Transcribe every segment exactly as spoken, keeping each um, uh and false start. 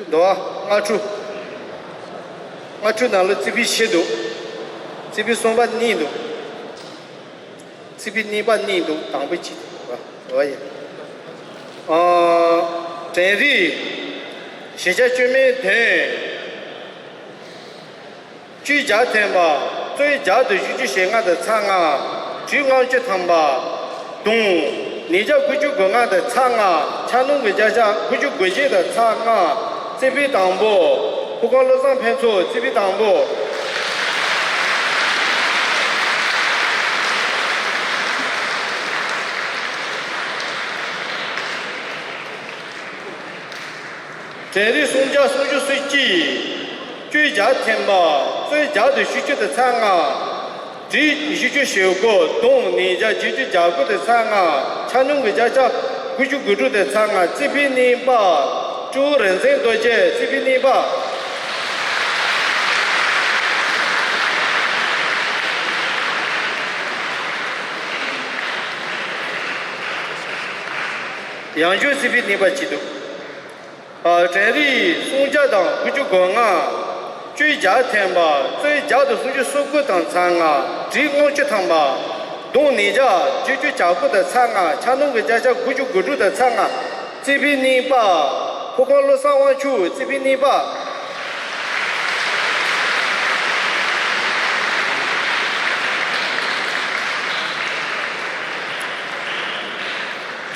འདུག་བ། སྔ་དྲོ། སྔ་དྲོ་ནང་ལ་རྩིས་འཕེན་བཞི་འདུག་རྩིས་འཕེན་གསུམ་པ་གཉིས་འདུག་རྩིས་འཕེན་གཉིས་པ་གཉིས་འདུག་དང་པོ་གཅིག་འདུག་བ། འདུག་བ་ཡིན། ཨ། དྲན་རིག་གཞིས་ཆགས་བཅོས་མའི་དོན། བཅུ་བརྒྱ་ཐམ་པ། རྩོད་བརྒྱ་དང་བཞི་བཅུ་ཞེ་ལྔ་དང་ཚེག་ལྔ། བྲིས་ལྔ་བཅུ་ཐམ་པ། དུང་། ཉིས་བརྒྱ་དགུ་བཅུ་གོ་ལྔ་དང་ཚེག་ལྔ། ཆ་སྣོན་གྱི་བརྒྱ་ཆ་དགུ་བཅུ་གོ་བརྒྱད་དང་ཚེག་ལྔ། རྩིས་འཕེན་དང་པོ། ཕུ་ཁང་བློ་བཟང་ཕུན་ཚོགས། རྩིས་འཕེན་དང་པོ། དྲན་རིག་སུམ་བརྒྱ་སུམ་ཅུ་སོ་གཅིག་བཅུ་བརྒྱ་ཐམ་པ། རྩོད་བརྒྱ་དང་བཞི་བཅུ་དང་ཚེག་ལྔ། བྲིས་བཞི་བཅུ་ཞེ་དགུ། དུང་ཉིས་བརྒྱ་བརྒྱད་ཅུ་གྱ་དགུ་དང་ཚེག་ལྔ། ཆ་སྣོན་གྱི་བརྒྱ་ཆ་དགུ་བཅུ་གོ་དྲུག་དང་ཚེག་ལྔ། རྩིས་འཕེན་གཉིས་པ། སྤྲེའུ་རིག་འཛིན་རྡོ་རྗེ། རྩིས་འཕེན་གཉིས་པ། ཡང་བསྐྱར་རྩིས་འཕེན་གཉིས་པ་གཅིག་འདུག་ཨ། དྲན་རིག་སུམ་བརྒྱ་དང་དགུ་བཅུ་གོ་ལྔ། བཅུ་བརྒྱ་ཐམ་པ། རྩོད་བརྒྱ་དང་སུམ་ཅུ་སོ་དགུ་དང་ཚེག་ལྔ། བྲིས་ལྔ་བཅུ་ཐམ་པ། དུང་ཉིས་བརྒྱ་བརྒྱད་ཅུ་གྱ་དགུ་དང་ཚེག་ལྔ། ཆ་སྣོན་གྱི་བརྒྱ་ཆ་དགུ་བཅུ་གོ་དྲུག་དང་ཚེག་ལྔ། རྩིས་འཕེན་གཉིས་པ། ཕུ་ཁང་བློ་བཟང་དབང་ཕྱུག་རྩིས་འཕེན་གཉིས་པ།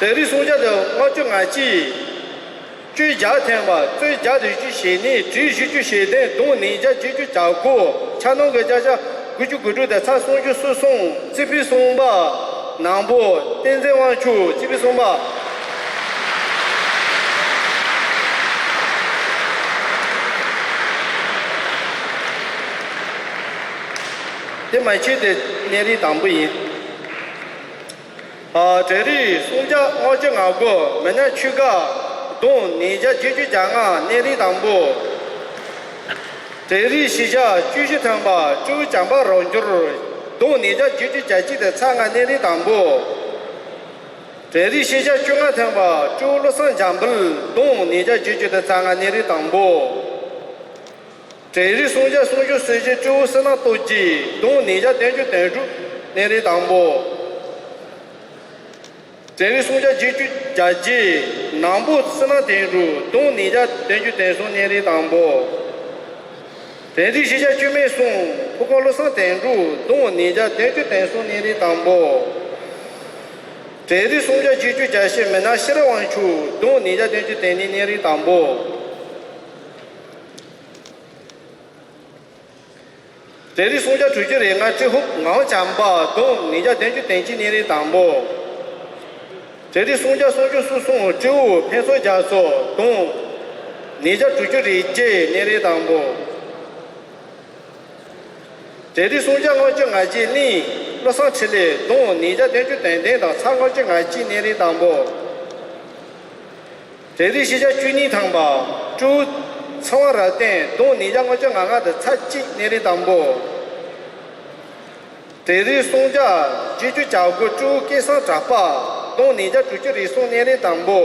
དྲན་རིག་སུམ་བརྒྱ་དང་ལྔ་བཅུ་ང་གཅིག་བཅུ་བརྒྱ་ཐམ་པ། རྩོད་བརྒྱ་དང་བཞི་བཅུ་ཞེ་གཉིས། བྲིས་བཞི་བཅུ་ཞེ་བདུན། དུང་ཉིས་བརྒྱ་བརྒྱད་ཅུ་གྱ་དགུ། ཆ་སྣོན་གྱི་བརྒྱ་ཆ་དགུ་བཅུ་གོ་དྲུག་དང་ཚེག་སུམ་ཅུ་སོ་གསུམ། རྩིས་འཕེན་གསུམ་པ། ནང་པོ། བསྟན་འཛིན་དབང་ཕྱུག་རྩིས་འཕེན་གསུམ་པ། དེ་མན་ཆད་དེ་གནས་རིམ་དང་པོ་ཡིན། ཨ། དྲན་རིག་སུམ་བརྒྱ་ལྔ་བཅུ་ང་དགུ། མི་ཉག་ཆོས་དགའ། དུང་ཉིས་བརྒྱ་བརྒྱད་ཅུ་གྱ་ལྔ། གནས་རིམ་དང་པོ། དྲན་རིག་བཞི་བརྒྱ་བཅུ་བཞི་ཐམ་པ། སྤྲེའུ་བྱམས་པ་རབ་འབྱོར། དུང་ཉིས་བརྒྱ་བརྒྱད་ཅུ་གྱ་གཅིག་དང་ཚེག་ལྔ། གནས་རིམ་དང་པོ། དྲན་རིག་བཞི་བརྒྱ་བཅོ་ལྔ་ཐམ་པ། སྤྲེའུ་བློ་བཟང་འཇམ་དཔལ། དུང་ཉིས་བརྒྱ་བརྒྱད་ཅུ་དང་ཚེག་ལྔ། གནས་རིམ་དང་པོ། དྲན་རིག་སུམ་བརྒྱ་སུམ་ཅུ་སོ་བཞི། སྤྲེའུ་བསོད་ནམས་སྟོབས་རྒྱས། དུང་ཉིས་བརྒྱ་བདུན་ཅུ་དོན་དྲུག། གནས་རིམ་དང་པོ། དྲན་རིག་སུམ་བརྒྱ་བརྒྱད་ཅུ་གྱ་བརྒྱད། ནང་པོ་བསོད་ནམས་དོན་གྲུབ། དུང་ཉིས་བརྒྱ་བདུན་ཅུ་དོན་གསུམ། གནས་རིམ་དང་པོ། དྲན་རིག་བཞི་བརྒྱ་བཅུ་མེད་གསུམ། ཕུ་ཁང་བློ་བཟང་དོན་གྲུབ། དུང་ཉིས་བརྒྱ་བདུན་ཅུ་དོན་གསུམ། གནས་རིམ་དང་པོ། དྲན་རིག་སུམ་བརྒྱ་བརྒྱད་ཅུ་གྱ་བཞི། མི་ཉག་ཤེས་རབ་དབང་ཕྱུག། དུང་ཉིས་བརྒྱ་བདུན་ཅུ་དོན་གཉིས། གནས་རིམ་དང་པོ། དྲན་རིག་སུམ་བརྒྱ་དྲུག་ཅུ་རེ་ལྔ། སྤྲེའུ་ངག་དབང་བྱམས་པ། དུང་ཉིས་བརྒྱ་བདུན་ཅུ་དོན་གཅིག། གནས་རིམ་དང་པོ། དྲན་རིག་སུམ་བརྒྱ་སུམ་ཅུ་སོ་གསུམ། སྤྲེའུ་ཕུན་ཚོགས་རྒྱ་མཚོ། དུང་ཉིས་བརྒྱ་དྲུག་ཅུ་རེ་གཅིག། གནས་རིམ་དང་པོ། དྲན་རིག་སུམ་བརྒྱ་ལྔ་བཅུ་ང་གཅིག། གླིང་བློ་བཟང་འཕྲིན་ལས། དུང་ཉིས་བརྒྱ་བདུན་ཅུ་དོན་བདུན་དང་ཚེག་ལྔ་བཅུ་ང་གཅིག། གནས་རིམ་དང་པོ། དྲན་རིག་བཞི་བརྒྱ་བཅུ་གཉིས་ཐམ་པ། སྤྲེའུ་ཚེ་དབང་རབ་བརྟན། དུང་ཉིས་བརྒྱ་ལྔ་བཅུ་ང་ལྔ་དང་ཚེག་གཅིག། གནས་རིམ་དང་པོ། དྲན་རིག་སུམ་བརྒྱ་བརྒྱད་ཅུ་གྱ་དགུ། སྤྲེའུ་སྐལ་བཟང་གྲགས་པ། དུང་ཉིས་བརྒྱ་དྲུག་ཅུ་རེ་གསུམ། གནས་རིམ་དང་པོ།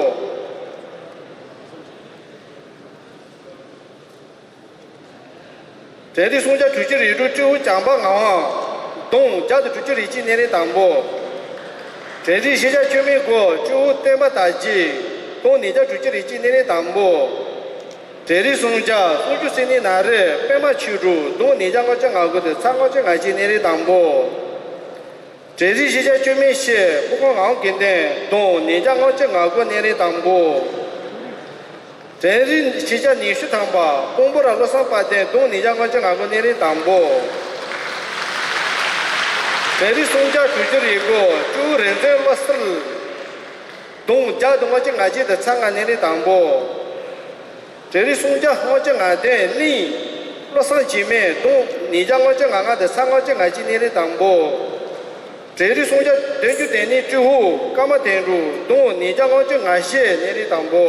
དྲན་རིག་སུམ་བརྒྱ་དྲུག་ཅུ་རེ་དྲུག། སྤྲེའུ་བྱམས་པ་ངག་དབང་། དུང་བརྒྱ་དང་དྲུག་ཅུ་རེ་གཅིག། གནས་རིམ་དང་པོ། དྲན་རིག་བཞི་བརྒྱ་བཅུ་མེད་དགུ། སྤྲེའུ་བསྟན་པ་དར་རྒྱས། དུང་ཉིས་བརྒྱ་དྲུག་ཅུ་རེ་གཅིག། གནས་རིམ་དང་པོ། དྲན་རིག་སུམ་བརྒྱ་སུམ་ཅུ་སོ་གཉིས། ན་རེ་པདྨ་ཆོས་གྲུབ། དུང་ཉིས་བརྒྱ་ལྔ་བཅུ་ང་དགུ་དང་ཚེག་ལྔ་བཅུ་ང་གཅིག། གནས་རིམ་དང་པོ། དྲན་རིག་བཞི་བརྒྱ་བཅུ་མེད་བཞི། ཕུ་ཁང་ངག་དབང་དགེ་ལྡན། དུང་ཉིས་བརྒྱ་ལྔ་བཅུ་ང་དགུ། གནས་རིམ་དང་པོ། དྲན་རིག་བཞི་བརྒྱ་ཉི་ཤུ་ཐམ་པ། སྤོམ་པོ་ར་བློ་བཟང་དཔལ་ལྡན། དུང་ཉིས་བརྒྱ་ལྔ་བཅུ་ང་དགུ། གནས་རིམ་དང་པོ། དྲན་རིག་སུམ་བརྒྱ་དྲུག་ཅུ་རེ་དགུ། སྤྲེའུ་རིག་འཛིན་བློ་གསལ། དུང་བརྒྱ་དང་ལྔ་བཅུ་ང་གཅིག་དང་ཚེག་ལྔ། གནས་རིམ་དང་པོ། དྲན་རིག་སུམ་བརྒྱ་ལྔ་བཅུ་ང་བདུན། གླིང་བློ་བཟང་འཇིགས་མེད། དུང་ཉིས་བརྒྱ་ལྔ་བཅུ་ང་ལྔ་དང་ཚེག་ལྔ་བཅུ་ང་གཅིག། གནས་རིམ་དང་པོ། དྲན་རིག་སུམ་བརྒྱ་བདུན་ཅུ་དོན་གཉིས། སྤྲེའུ་ཀརྨ་དོན་གྲུབ། དུང་ཉིས་བརྒྱ་ལྔ་བཅུ་ང་བཞི། གནས་རིམ་དང་པོ།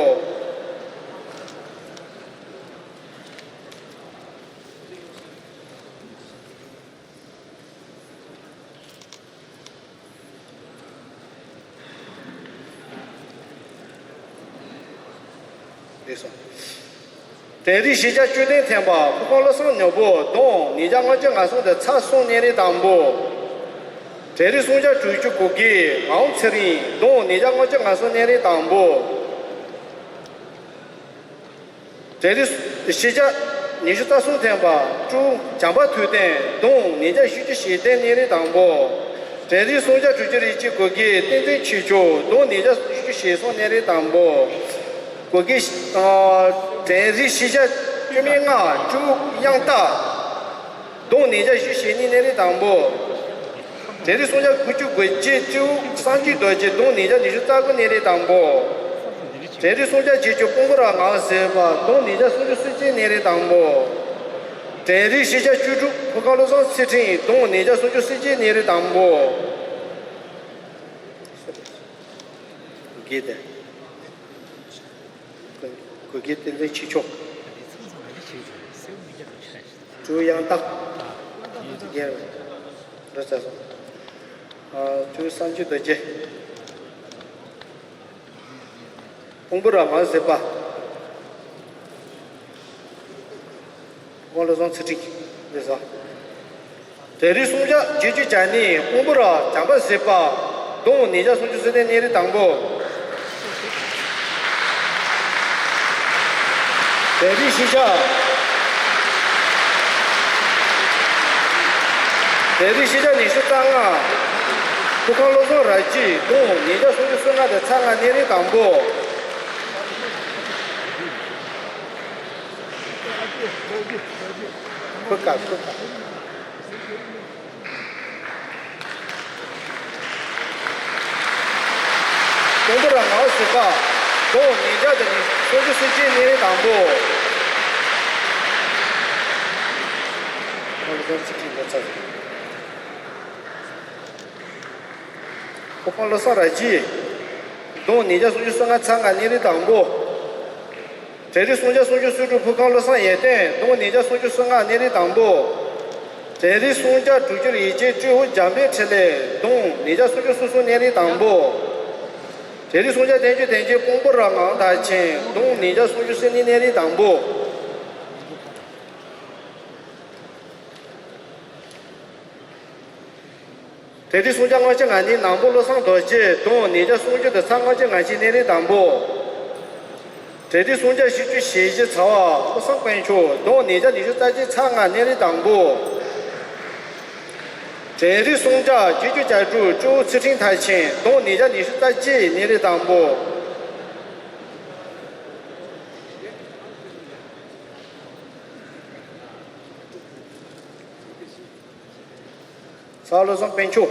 རེད་སོང་། གྲལ་རིམ་བཞི་བརྒྱ་བཅུ་བདུན་ཐེམ་པ་ཕུར་ཁང་བློ་བཟང་ནོར་བུ། གདོང་ཉིས་བརྒྱ་ལྔ་བཅུ་ང་གསུམ་དེ་ཚར་སོང་། གནས་རིམ་དང་པོ། གྲལ་རིམ་སུམ་བརྒྱ་དྲུག་ཅུ་གོ་བརྒྱད་ངག་དབང་ཚེ་རིང་། གདོང་ཉིས་བརྒྱ་ལྔ་བཅུ་ང་གསུམ། གནས་རིམ་དང་པོ། གྲལ་རིམ་བཞི་བརྒྱ་ཉི་ཤུ་རྩ་གསུམ་ཐེམ་པ་སྤྲུལ་སྐུ་བྱམས་པ་ཐུབ་བསྟན། གདོང་ཉིས་བརྒྱ་བཞི་བཅུ་ཞེ་བདུན། གནས་རིམ་དང་པོ། གྲལ་རིམ་སུམ་བརྒྱ་དྲུག་ཅུ་རེ་གཅིག་གོ་བརྒྱད་བསྟན་འཛིན་ཆོས་སྐྱོང་། གདོང་ཉིས་བརྒྱ་བཞི་བཅུ་ཞེ་གསུམ། གནས་རིམ་དང་པོ། གོ་བརྒྱད། ཨ། གྲལ་རིམ་བཞི་བརྒྱ་བཅུ་མེད་ལྔ་སྤྲུལ་སྐུ་དབྱངས་རྟ། གདོང་ཉིས་བརྒྱ་བཞི་བཅུ་ཞེ་གཉིས། གནས་རིམ་དང་པོ། གྲལ་རིམ་སུམ་བརྒྱ་དགུ་བཅུ་གོ་བརྒྱད་སྤྲུལ་སྐུ་བསམ་གྱིས་རྡོ་རྗེ། གདོང་ཉིས་བརྒྱ་ཉི་ཤུ་རྩ་དགུ། གནས་རིམ་དང་པོ། གྲལ་རིམ་སུམ་བརྒྱ་བརྒྱད་ཅུ་སྤོམ་པོ་ར་ངག་བཟོད་པ། གདོང་ཉིས་བརྒྱ་སུམ་ཅུ་སོ་གཅིག། གནས་རིམ་དང་པོ། གྲལ་རིམ་བཞི་བརྒྱ་བཅུ་དྲུག་ཕུར་ཁང་བློ་བཟང་ཚུལ་ཁྲིམས། གདོང་ཉིས་བརྒྱ་སུམ་ཅུ་སོ་གཅིག། གནས་རིམ་དང་པོ། གོ་བརྒྱད་དེ། གོ་བརྒྱད་བསྟན་འཛིན་ཆོས་སྐྱོང་། སྤྲུལ་སྐུ་དབྱངས་རྟ། རེད་ཟེར་སོང་། ཨ། སྤྲུལ་སྐུ་བསམ་གྱིས་རྡོ་རྗེ། སྤོམ་པོ་ར་ངག་བཟོད་པ། ཕུར་ཁང་བློ་བཟང་ཚུལ་ཁྲིམས། རེད་ཟེར། གྲལ་རིམ་སུམ་བརྒྱ་བརྒྱད་ཅུ་གྱ་གཉིས་སྤོམ་པོ་ར་བྱམས་པ་བཟོད་པ། གདོང་ཉིས་བརྒྱ་སུམ་ཅུ་སོ་བདུན། གནས་རིམ་དང་པོ། གྲལ་རིམ་བཞི་བརྒྱ། གྲལ་རིམ་བཞི་བརྒྱ་ཉི་ཤུ་རྩ་ལྔ། ཕུར་ཁང་བློ་བཟང་ར་སྐྱིད། གདོང་ཉིས་བརྒྱ་སུམ་ཅུ་སོ་ལྔ་དེ་ཚར་སོང་། གནས་རིམ་དང་པོ། ཁོ་ཀ་ཁོ་ཀ་སྤོམ་པོ་ར་ངག་བཟོད་པ། གདོང་ཉིས་བརྒྱ་དང་ཉི་ཤུ་རྩ་གཅིག། གནས་རིམ་དང་པོ། ཕུར་ཁང་བློ་བཟང་ར་སྐྱིད། གདོང་ཉིས་བརྒྱ་སུམ་ཅུ་སོ་ལྔ་ཚར་སོང་། གནས་རིམ་དང་པོ། གྲལ་རིམ་སུམ་བརྒྱ་སུམ་ཅུ་སོ་དྲུག་ཕུར་ཁང་བློ་བཟང་ཡེ་བསྟན། གདོང་ཉིས་བརྒྱ་སུམ་ཅུ་སོ་ལྔ། གནས་རིམ་དང་པོ། གྲལ་རིམ་སུམ་བརྒྱ་དྲུག་ཅུ་རེ་གཅིག་སྤྲུལ་སྐུ་འཇམ་དཔལ་འཕྲིན་ལས། གདོང་ཉིས་བརྒྱ་སུམ་ཅུ་སོ་གསུམ། གནས་རིམ་དང་པོ། གྲལ་རིམ་སུམ་བརྒྱ་བདུན་ཅུ་དོན་གཅིག་སྤོམ་པོ་ར་ངག་དབང་མཐར་ཕྱིན། གདོང་ཉིས་བརྒྱ་སུམ་ཅུ་སོ་གཉིས། གནས་རིམ་དང་པོ། གྲལ་རིམ་སུམ་བརྒྱ་ལྔ་བཅུ་ང་གཉིས་ནང་པ་བློ་བཟང་རྡོ་རྗེ། གདོང་ཉིས་བརྒྱ་སུམ་ཅུ་དང་ཚར་ལྔ་བཅུ་ང་གཅིག། གནས་རིམ་དང་པོ། གྲལ་རིམ་སུམ་བརྒྱ་བཞི་བཅུ་ཞེ་བཞི་ཚར་བ་བློ་བཟང་དཔལ་མཆོག། གདོང་ཉིས་བརྒྱ་ཉི་ཤུ་རྩ་གཅིག། ཚར་ལྔ། གནས་རིམ་དང་པོ། གྲལ་རིམ་སུམ་བརྒྱ་བརྒྱད་ཅུ་གྱ་དྲུག་སྤྲུལ་སྐུ་ཚུལ་ཁྲིམས་མཐར་ཕྱིན། གདོང་ཉིས་བརྒྱ་ཉི་ཤུ་རྩ་གཅིག། གནས་རིམ་དང་པོ། ཚར་བ་བློ་བཟང་དཔལ་མཆོག།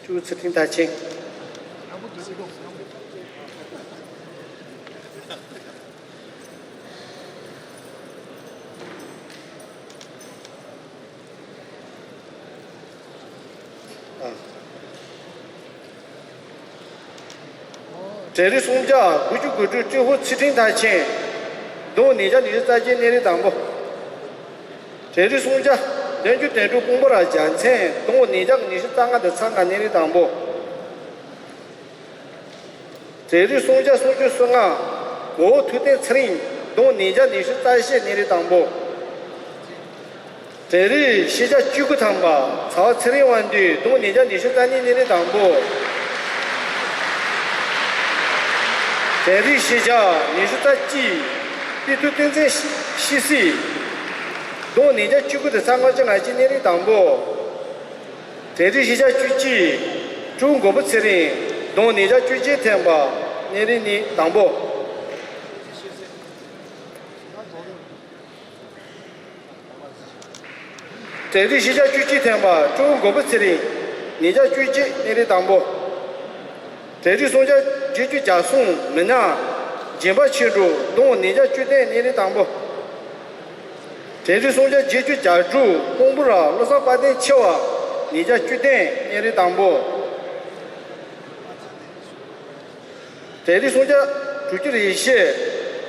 སྤྲུལ་སྐུ་ཚུལ་ཁྲིམས་མཐར་ཕྱིན། གྲལ་རིམ་སུམ་བརྒྱ་དགུ་བཅུ་གོ་དྲུག་སྤྲུལ་སྐུ་ཚུལ་ཁྲིམས་མཐར་ཕྱིན། གདོང་ཉིས་བརྒྱ་ཉི་ཤུ་རྩ་གཅིག། གནས་རིམ་དང་པོ། གྲལ་རིམ་སུམ་བརྒྱ་བདུན་ཅུ་དོན་དྲུག་སྤོམ་པོ་ར་རྒྱལ་མཚན། གདོང་ཉིས་བརྒྱ་ཉི་ཤུ་རྩ་ལྔ་དང་ཚར་ལྔ། གནས་རིམ་དང་པོ། གྲལ་རིམ་སུམ་བརྒྱ་སུམ་ཅུ་སོ་ལྔ། གོ་བོ་ཐུབ་བསྟན་ཚེ་རིང་། གདོང་ཉིས་བརྒྱ་ཉི་ཤུ་རྩ་བཞི། གནས་རིམ་དང་པོ། གྲལ་རིམ་བཞི་བརྒྱ་བཅུ་དགུ་ཐམ་པ་ཚ་བ་ཚེ་རིང་དབང་འདུས། གདོང་ཉིས་བརྒྱ་ཉི་ཤུ་རྩ་གཉིས། གནས་རིམ་དང་པོ། གྲལ་རིམ་བཞི་བརྒྱ་ཉི་ཤུ་རྩ་གཅིག། པི་ཐུབ་བསྟན་འཛིན་ཤི་སི། གདོང་ཉིས་བརྒྱ་བཅུ་དགུ་དང་ཚར་ལྔ་བཅུ་ང་གཅིག། གནས་རིམ་དང་པོ། གྲལ་རིམ་བཞི་བརྒྱ་བཅུ་གཅིག། སྤྲུལ་སྐུ་མགོན་པོ་ཚེ་རིང་། གདོང་ཉིས་བརྒྱ་བཅུ་གཅིག་ཐེམ་པ། གནས་རིམ་ནི་དང་པོ། གྲལ་རིམ་བཞི་བརྒྱ་བཅུ་གཅིག་ཐེམ་པ་སྤྲུལ་སྐུ་མགོན་པོ་ཚེ་རིང་། ཉིས་བརྒྱ་བཅུ་གཅིག། གནས་རིམ་དང་པོ། གྲལ་རིམ་སུམ་བརྒྱ་བརྒྱད་ཅུ་གྱ་གསུམ། མི་ནག་སྦྱིན་པ་ཆོས་འབྱོར། གདོང་ཉིས་བརྒྱ་བཅུ་བདུན། གནས་རིམ་དང་པོ། གྲལ་རིམ་སུམ་བརྒྱ་བརྒྱད་ཅུ་གྱ་དྲུག་སྤོམ་པོ་ར་བློ་བཟང་དཔལ་ལྡན་ཆེ་བ། ཉིས་བརྒྱ་བཅུ་བདུན། གནས་རིམ་དང་པོ། གྲལ་རིམ་སུམ་བརྒྱ་དྲུག་ཅུ་རེ་བཞི།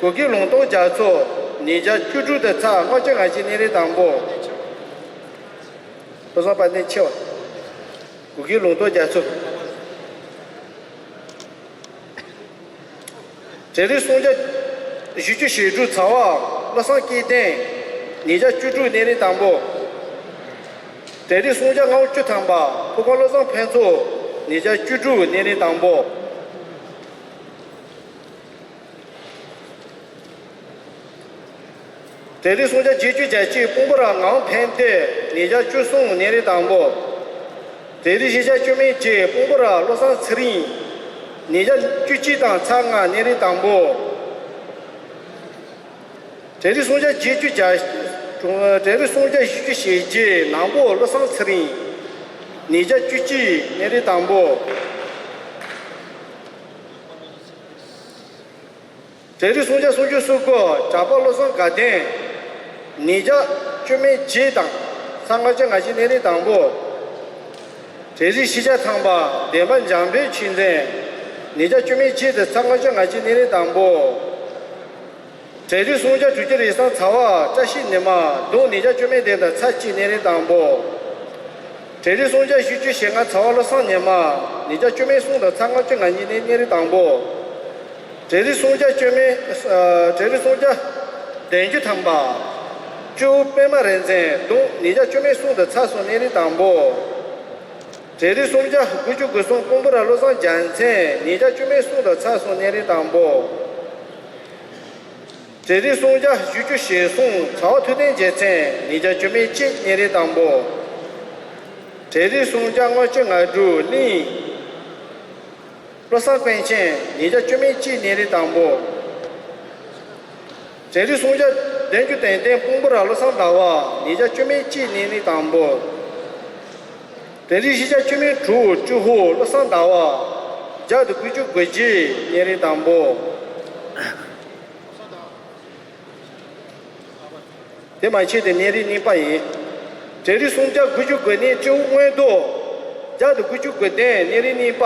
གུ་གེ་ལུང་རྟོགས་རྒྱ་མཚོ། ཉིས་བརྒྱ་བཅུ་དྲུག་དང་ཚར་ལྔ་བཅུ་ང་གཅིག། གནས་རིམ་དང་པོ། བློ་བཟང་དཔལ་ལྡན་ཆེ་བ། གུ་གེ་ལུང་རྟོགས་རྒྱ་མཚོ། གྲལ་རིམ་སུམ་བརྒྱ་ བཞི་བཅུ་ཞེ་དྲུག་ཚ་བ་བློ་བཟང་སྐལ་ལྡན། ཉིས་བརྒྱ་བཅུ་དྲུག་གནས་རིམ་དང་པོ། གྲས་རིམ་སུམ་བརྒྱ་ལྔ་བཅུ་ཐམ་པ་ཕུ་ཁང་བློ་བཟང་ཕུན་ཚོགས། ཉིས་བརྒྱ་བཅུ་དྲུག་གནས་རིམ་དང་པོ། གྲས་རིམ་སུམ་བརྒྱ་བརྒྱད་ཅུ་གྱ་གཅིག་སྤུན་པོ་ར་ངག་དབང་ཕན་བདེ། ཉིས་བརྒྱ་བཅུ་གསུམ་གནས་རིམ་དང་པོ། གྲས་རིམ་བཞི་བརྒྱ་བཅུ་མེད་གཅིག་སྤུན་པོ་ར་བློ་བཟང་ཚེ་རིང་། ཉིས་བརྒྱ་བཅུ་གཅིག་དང་ཚ་ལྔ་གནས་རིམ་དང་པོ། གྲས་རིམ་སུམ་བརྒྱ་བརྒྱད་ཅུ་གྱ། གྲས་རིམ་སུམ་བརྒྱ་བཞི་བཅུ་ཞེ་བརྒྱད་ནང་པོ་བློ་བཟང་ཚེ་རིང་། ཉིས་བརྒྱ་བཅུ་གཅིག་གནས་རིམ་དང་པོ། གྲས་རིམ་སུམ་བརྒྱ་སུམ་ཅུ་སོ་དགུ་གྲྭ་པ་བློ་བཟང་དགའ་ལྡན། ཉིས་བརྒྱ་བཅུ་མེད་བརྒྱད་དང་ཚ་ལྔ་བཅུ་ང་གཅིག་གནས་རིམ་དང་པོ། གྲས་རིམ་བཞི་བརྒྱ་ཐམ་པ་འདན་མ་འཇམ་དཔལ་ཆོས་འཛིན། ཉིས་བརྒྱ་བཅུ་མེད་གཅིག་དང་ཚ་ལྔ་བཅུ་ང་གཅིག་གནས་རིམ་དང་པོ། གྲས་རིམ་སུམ་བརྒྱ་དྲུག་ཅུ་རེ་གསུམ་ཚ་བ་བཀྲ་ཤིས་ཉི་མ། གདུང་ཉིས་བརྒྱ་བཅུ་མེད་བདུན་དང་ཚ་གཅིག་གནས་རིམ་དང་པོ། གྲས་རིམ་སུམ་བརྒྱ་བཞི་བཅུ་ཞེ་ལྔ་ཚ་བ་བློ་བཟང་ཉི་མ། ཉིས་བརྒྱ་བཅུ་མེད་གསུམ་དང་ཚ་ལྔ་བཅུ་ང་གཉིས་གནས་གནས་རིམ་དང་པོ། གྲས་རིམ་སུམ་བརྒྱ་བཅུ་མེད། ཨ། གྲས་རིམ་སུམ་བརྒྱ་བདུན་ཅུ་ཐམ་པ། སྤྲེའུ་པད་མ་རིག་འཛིན། གདུང་ཉིས་བརྒྱ་བཅུ་མེད་གསུམ་དང་ཚ་གསུམ་གནས་རིམ་དང་པོ། གྲས་རིམ་སུམ་བརྒྱ་དགུ་བཅུ་གོ་གསུམ་སྤུན་པོ་ར་བློ་བཟང་རྒྱལ་མཚན། ཉིས་བརྒྱ་བཅུ་མེད་གསུམ་དང་ཚ་གསུམ་གནས་རིམ་དང་པོ། གྲས་རིམ་སུམ་བརྒྱ་བཞི་བཅུ་ཞེ་གསུམ་ཚ་བ་ཐུབ་བསྟན་རྒྱལ་མཚན། ཉིས་བརྒྱ་བཅུ་མེད་གཅིག་གནས་རིམ་དང་པོ། གྲས་རིམ་སུམ་བརྒྱ་ལྔ་བཅུ་ང་དྲུག་གླིང་བློ་བཟང་པཎ་ཆེན། ཉིས་བརྒྱ་བཅུ་མེད་གཅིག་གནས་རིམ་དང་པོ། གྲས་རིམ་སུམ་བརྒྱ་བདུན་ཅུ་དོན་བདུན་སྤུན་པོ་ར་བློ་བཟང་ཟླ་བ། ཉིས་བརྒྱ་བཅུ་མེད་གཅིག་གནས་རིམ་དང་པོ། གྲས་རིམ་བཞི་བརྒྱ་བཅུ་མེད་དྲུག་ཀྲུའུ་ཧུ་བློ་བཟང་ཟླ་བ། བརྒྱ་དང་དགུ་བཅུ་གོ་གཅིག་གནས་རིམ་དང་པོ། དེ་མ་ཆད་དེ་གནས་རིམ་གཉིས་པ་ཡིན། གྲས་རིམ་སུམ་བརྒྱ་དགུ་བཅུ་གོ་གཉིས་སྤྲེའུ་མངོན་རྡོ། བརྒྱ་དང་དགུ་བཅུ་གོ་བདུན་གནས་རིམ་གཉིས་པ།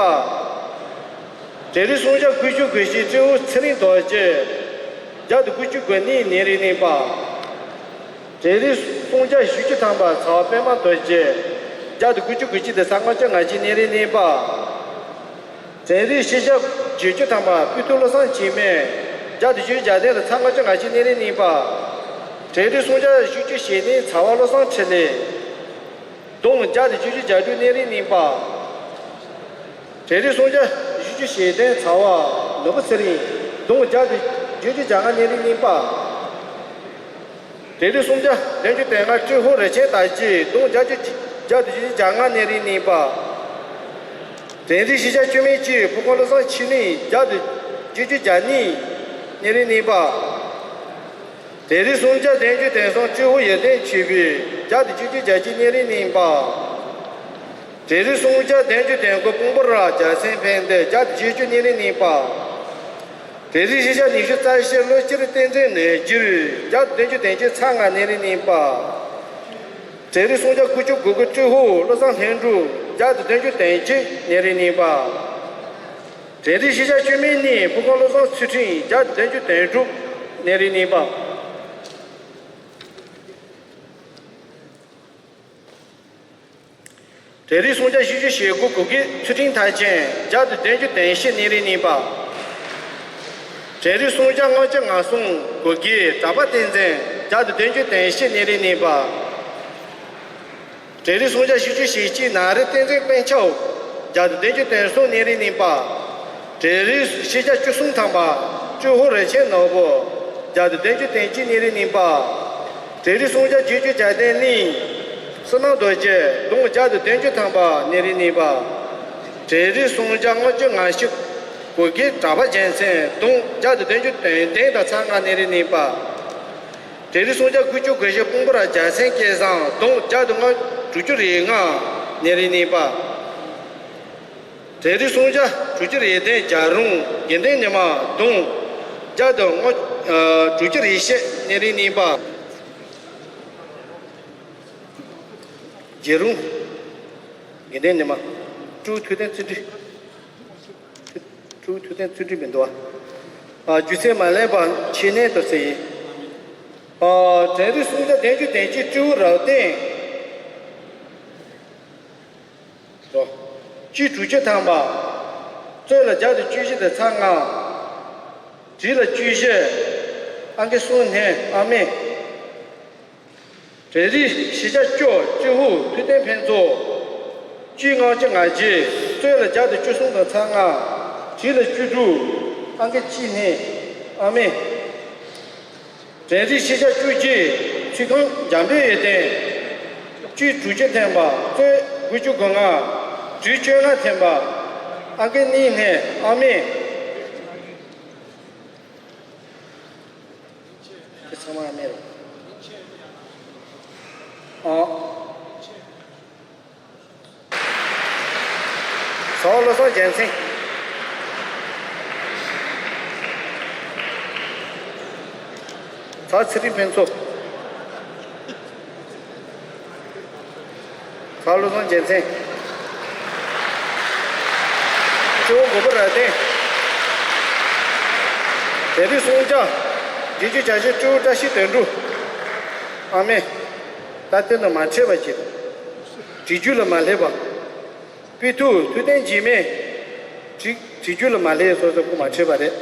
གྲས་རིམ་སུམ་བརྒྱ་དགུ་བཅུ་གོ་བཞི་སྤྲེའུ་ཚེ་རིང་རྡོ་རྗེ། བརྒྱ་དང་དགུ་བཅུ་གོ་གཉིས་གནས་རིམ་གཉིས་པ། གྲས་རིམ་སུམ་བརྒྱ་བཞི་བཅུ་ཐམ་པ་ཚ་བ་པད་མ་རྡོ་རྗེ། བརྒྱ་དང་དགུ་བཅུ་གོ་གཅིག་དང་ཚ་ལྔ་བཅུ་ང་གཅིག་གནས་རིམ་གཉིས་པ། གྲས་རིམ་བཞི་བརྒྱ་བརྒྱད་ཅུ་ཐམ་པ་སྤོས་ཐུབ་བློ་བཟང་འཇིགས་མེད། བརྒྱ་དང་བཞི་བཅུ་གྱ་བདུན་དང་ཚ་ལྔ་བཅུ་ང་གཅིག་གནས་རིམ་གཉིས་པ། གྲས་རིམ་སུམ་བརྒྱ་བཞི་བཅུ་ཞེ་གཉིས་ཚ་བ་བློ་བཟང་འཕྲིན་ལས། གདུང་བརྒྱ་དང་བཞི་བཅུ་གྱ་དྲུག་གནས་རིམ་གཉིས་པ། གྲས་རིམ་སུམ་བརྒྱ་བཞི་བཅུ་ཞེ་བདུན་ཚ་བ་ནོར་བུ་ཚེ་རིང་། གདུང་བརྒྱ་དང་བརྒྱད་ཅུ་གྱ་ལྔ་གནས་རིམ་གཉིས་པ། གྲས་རིམ་སུམ་བརྒྱ་བདུན་ཅུ་དོན་ལྔ་ཀྲུའུ་ཧུ་རིན་ཆེན་དར་རྒྱས། གདུང་བརྒྱ་དང་བརྒྱད་ཅུ་གྱ་ལྔ་གནས་རིམ་གཉིས་པ། གྲས་རིམ་བཞི་བརྒྱ་བཅུ་མེད་གཅིག་ཕུ་ཁང་བློ་བཟང་ཆོས་གླིང་། བརྒྱ་དང་བརྒྱད་ཅུ་གྱ་གཉིས་གནས་རིམ་གཉིས་པ། གྲས་རིམ་སུམ་བརྒྱ་བདུན་ཅུ་དོན་གསུམ་ཀྲུའུ་ཧུ་ཡོན་ཏན་ཆོས་འཕེལ། བརྒྱ་དང་བཅུ་གཅིག་གྱ་གཅིག་གནས་རིམ་གཉིས་པ། གྲས་རིམ་སུམ་བརྒྱ་བདུན་ཅུ་དོན་དགུ་སྤུན་པོ་ར་རྒྱལ་མཚན་ཕན་བདེ། བརྒྱ་དང་བརྒྱད་ཅུ་གནས་རིམ་གཉིས་པ། གྲས་རིམ་བཞི་བརྒྱ་ཉི་ཤུ་རྩ་བཞི་བློ་སྐྱེར་བསྟན་འཛིན་ནོར་གྱུར། བརྒྱ་དང་བདུན་ཅུ་དོན་གཅིག་ཚ་ལྔ་གནས་རིམ་གཉིས་པ། གྲས་རིམ་སུམ་བརྒྱ་དགུ་བཅུ་གོ་དགུ་ཀྲུའུ་ཧུ་བློ་བཟང་ལྷུན་གྲུབ། བརྒྱ་དང་བདུན་ཅུ་དོན་གཅིག་གནས་རིམ་གཉིས་པ། གྲས་རིམ་བཞི་བརྒྱ་བཅུ་མེད་གཉིས་ཕུ་ཁང་བློ་བཟང་ཚུལ་ཁྲིམས། བརྒྱ་དང་བདུན་ཅུ་དོན་དྲུག་གནས་རིམ་གཉིས་པ། གྲས་རིམ་སུམ་བརྒྱ་བཞི་བཅུ་ཞེ་དགུ་གུ་གེ་ཚུལ་ཁྲིམས་མཐར་ཕྱིན། བརྒྱ་དང་བདུན་ཅུ་དོན་བཞི་གནས་རིམ་གཉིས་པ། གྲས་རིམ་སུམ་བརྒྱ་ལྔ་བཅུ་ང་གསུམ་གུ་གེ་གྲྭ་པ་བསྟན་འཛིན། བརྒྱ་དང་བདུན་ཅུ་དོན་བཞི་གནས་རིམ་གཉིས་པ། གྲས་རིམ་སུམ་བརྒྱ་བཞི་བཅུ་ཞེ་གཅིག་ན་རེ་བསྟན་འཛིན་དཔོན་ཆབ། བརྒྱ་དང་བདུན་ཅུ་དོན་གསུམ་གནས་རིམ་གཉིས་པ། གྲས་རིམ་བཞི་བརྒྱ་བཅུ་གསུམ་ཐམ་པ་ཀྲུའུ་ཧུ་རིན་ཆེན་ནོར་བུ། བརྒྱ་དང་བདུན་ཅུ་དོན་གཅིག་གནས་རིམ་གཉིས་པ། གྲས་རིམ་སུམ་བརྒྱ་བརྒྱད་ཅུ་གྱ་བདུན་གླིང་བསོད་ནམས་རྡོ་རྗེ། གདུང་བརྒྱ་དང་བདུན་ཅུ་ཐམ་པ་གནས་རིམ་གཉིས་པ། གྲས་རིམ་སུམ་བརྒྱ་ལྔ་བཅུ་ང་བཞི་གུ་གེ་གྲྭ་པ་རྒྱལ་མཚན། གདུང་བརྒྱ་དང་བདུན་ཅུ་དོན་བདུན་དང་ཚ་ལྔ་གནས་རིམ་གཉིས་པ། གྲས་རིམ་སུམ་བརྒྱ་དགུ་བཅུ་གོ་བཞི་སྤུན་པོ་ར་རྒྱལ་མཚན་སྐལ་བཟང་། གདུང་བརྒྱ་དང་ལྔ་དྲུག་ཅུ་རེ་ལྔ་གནས་རིམ་གཉིས་པ། གྲས་རིམ་སུམ་བརྒྱ་དྲུག་ཅུ་རེ་བདུན་རྒྱལ་རོང་དགེ་འདུན་ཉི་མ། གདུང་བརྒྱ་དང་ལྔ་དྲུག་ཅུ་རེ་བཞི་གནས་རིམ་གཉིས་པ། རྒྱལ་རོང་དགེ་འདུན་ཉི་མ། ཀྲུའུ་ཐུབ་བསྟན་བརྩོན་འགྲུས། ཀྲུའུ་ཐུབ་བསྟན་བརྩོན་འགྲུས་མི་འདུག་བ། ཨ། རྒྱུ་མཚན་མ་ལེན་པ་ཆེ་གནས་དུ་ཟེར་ཡིན། ཨ། གྲས་རིམ་སུམ་བརྒྱ་བདུན་ཅུ་དོན་གཅིག་ཀྲུའུ་རབ་བརྟན། སོ། སྤྱི་དྲུག་ཅུ་ཐམ་པ། རྩོད་ལ་བརྒྱ་དང་བཅུ་བཞི་དང་ཚ་ལྔ། བྲིས་ལ་བཅུ་བཞི། ཨང་ཀི་གསུམ་ནས་ཨ་མེ། གྲལ་རིམ་བཞི་ཆ་བཅུ་སྤྱི་ཧུ་ཐུབ་བསྟན་ཕུན་ཚོགས། བཅུ་ལྔ་བཅུ་ང་བརྒྱད་རྩོད་ལ་བརྒྱ་དང་བཅུ་གསུམ་དང་ཚེག་ལྔ། བཞི་ལ་བཅུ་དྲུག་ཨང་ཀི་གཅིག་ནས་ཨ་མེ། གྲལ་རིམ་བཞི་ཆ་བཅུ་གཅིག་ཚིག་ཐུང་འཇམ་པའི་ཡོན་ཏན། བཅུ་དྲུག་ཅུ་ཐེམ་པ་རྩོད་དགུ་བཅུ་གོ་ལྔ། དྲུག་བཅོ་ལྔ་ཐེམ་པ་ཨང་ཀི་གཉིས་ནས་ཨ་མེ། དེ་ཚང་མ་ཨ་མེ་རེད། ཨ། ཟླ་བ་བློ་བཟང་རྒྱལ་མཚན། ཟླ་བ་ཚེ་རིང་ཕུན་ཚོགས། ཟླ་བ་བློ་བཟང་རྒྱལ་མཚན། སྤྱི་བོ་མགོན་པོ་རྭ་སྟེང་། གྲལ་རིམ་སུམ་བརྒྱ། བརྒྱད་ཅུ་གྱ་བཞི་སྤྱི་བོ་བཀྲ་ཤིས་དོན་གྲུབ། ཨ་མེ། ད་དེ་ནི་མ་ཁྲིད་པ་ཅིག་དྲི་རྒྱུད་ལ་མ་སླེབས་པ། པི་ཐུ་ཐུབ་བསྟན་འཇིགས་མེད། དྲི་དྲི་རྒྱུད་ལ་མ་སླེབས་སོ་སོ་སྐུ་མ་ཁྲིད་པ་རེད།